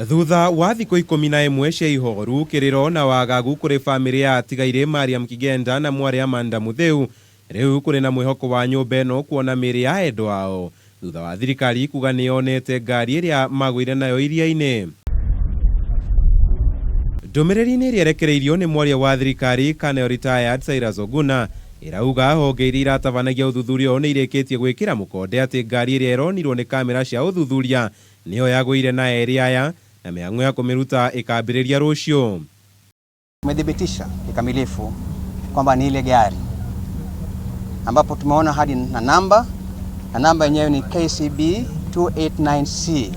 Thutha wa thikũ 11 cia ihoru, kĩrĩro na wagagu kũrĩ bamĩrĩ ya atigairĩ Mariam Kigenda na mwarĩ Amanda Mutheu, rĩu kũrĩ na mwĩhoko wa nyũmba ĩno kuona mĩĩrĩ ya endwa ao thutha wa thirikari kuga nĩ yonete ngari ĩrĩa magũire nayo iria-inĩ. Ndũmĩrĩri-inĩ ĩrĩa ĩrekereirio nĩ mwaria wa thirikari Colonel Retired Cyrus Oguna ĩrauga honge iria iratabanagia ũthuthuria ũyũ nĩ irĩkĩtie gwĩkĩra mũkonde atĩ ngari ĩrĩa ĩronirwo nĩ kamera cia ũthuthuria nĩyo yagũire na erĩ aya na mĩhang'o ya kũmĩruta ĩkambĩrĩria rũciũ. Tumethibitisha kikamilifu kwamba ni ile gari ambapo tumeona hadi na namba na namba yenyewe ni KCB 289C.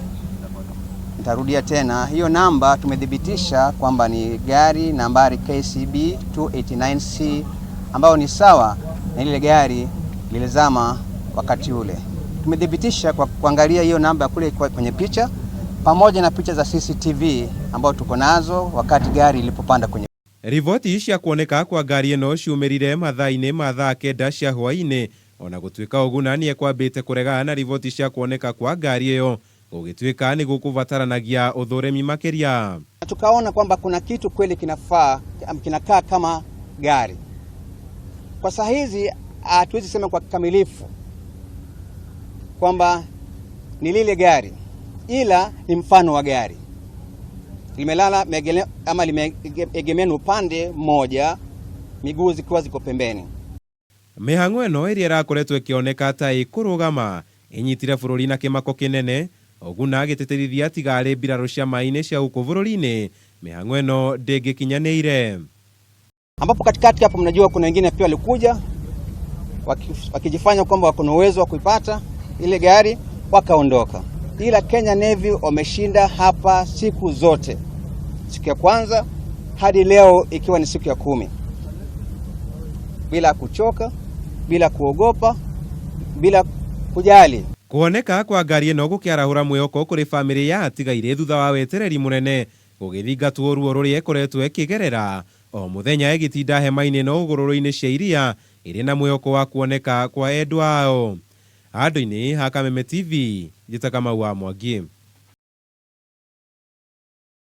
Nitarudia tena hiyo namba, tumethibitisha kwamba ni gari nambari KCB 289C ambayo ni sawa na ile gari lilizama wakati ule. Tumethibitisha kwa kuangalia hiyo namba kule kwenye picha pamoja na picha za CCTV ambayo tuko nazo wakati gari lilipopanda kwenye. Riboti cia kuoneka kwa ngari ĩno ciumĩrire mathaa-inĩ ma thaa 9 cia hwaĩ-inĩ, ona gũtuĩka Oguna nĩ ekwambĩte kũregana na riboti cia kuoneka kwa ngari ĩyo gũgĩtuĩka nĩ gũkũbataranagia ũthũrimi makĩria. Tukaona kwamba kuna kitu kweli kinafaa kinakaa kama gari. Kwa saa hizi hatuwezi sema kwa kikamilifu kwamba ni lile gari, ila ni mfano wa gari limelala ama limeegemea upande mmoja, miguu zikiwa ziko pembeni. Mĩhang'o ĩno ĩrĩa ĩrakoretwo ĩkĩoneka ta ĩkũrũgama ĩnyitire bũrũri na kĩmako kĩnene, Oguna agĩtĩtĩrithia tiga arĩ mbirarũ cia maĩ-inĩ cia gũkũ bũrũri-inĩ mĩhang'o ĩno ndĩngĩkinyanĩire. Ambapo katikati hapo, mnajua kuna wengine pia walikuja wakijifanya kwamba wako na uwezo wa kuipata ile gari wakaondoka, ila Kenya Navy wameshinda hapa siku zote, siku ya kwanza hadi leo ikiwa ni siku ya 10, bila kuchoka, bila kuogopa, bila kujali. Kuoneka kwa ngari ĩno gũkĩarahũra mwĩhoko kũrĩ bamĩrĩ ya atigairĩ thutha wa wetereri mũnene gũgĩthingatwo ruo rũrĩa ĩkoretwo ĩkĩgerera o mũthenya ĩgĩtinda hema-inĩ no hũgũrũrũ-inĩ cia iria ĩrĩ na mwĩhoko wa kuoneka kwa endwa ao. Handũ-inĩ ha Kameme TV, njĩta Kamau wa Mwangi.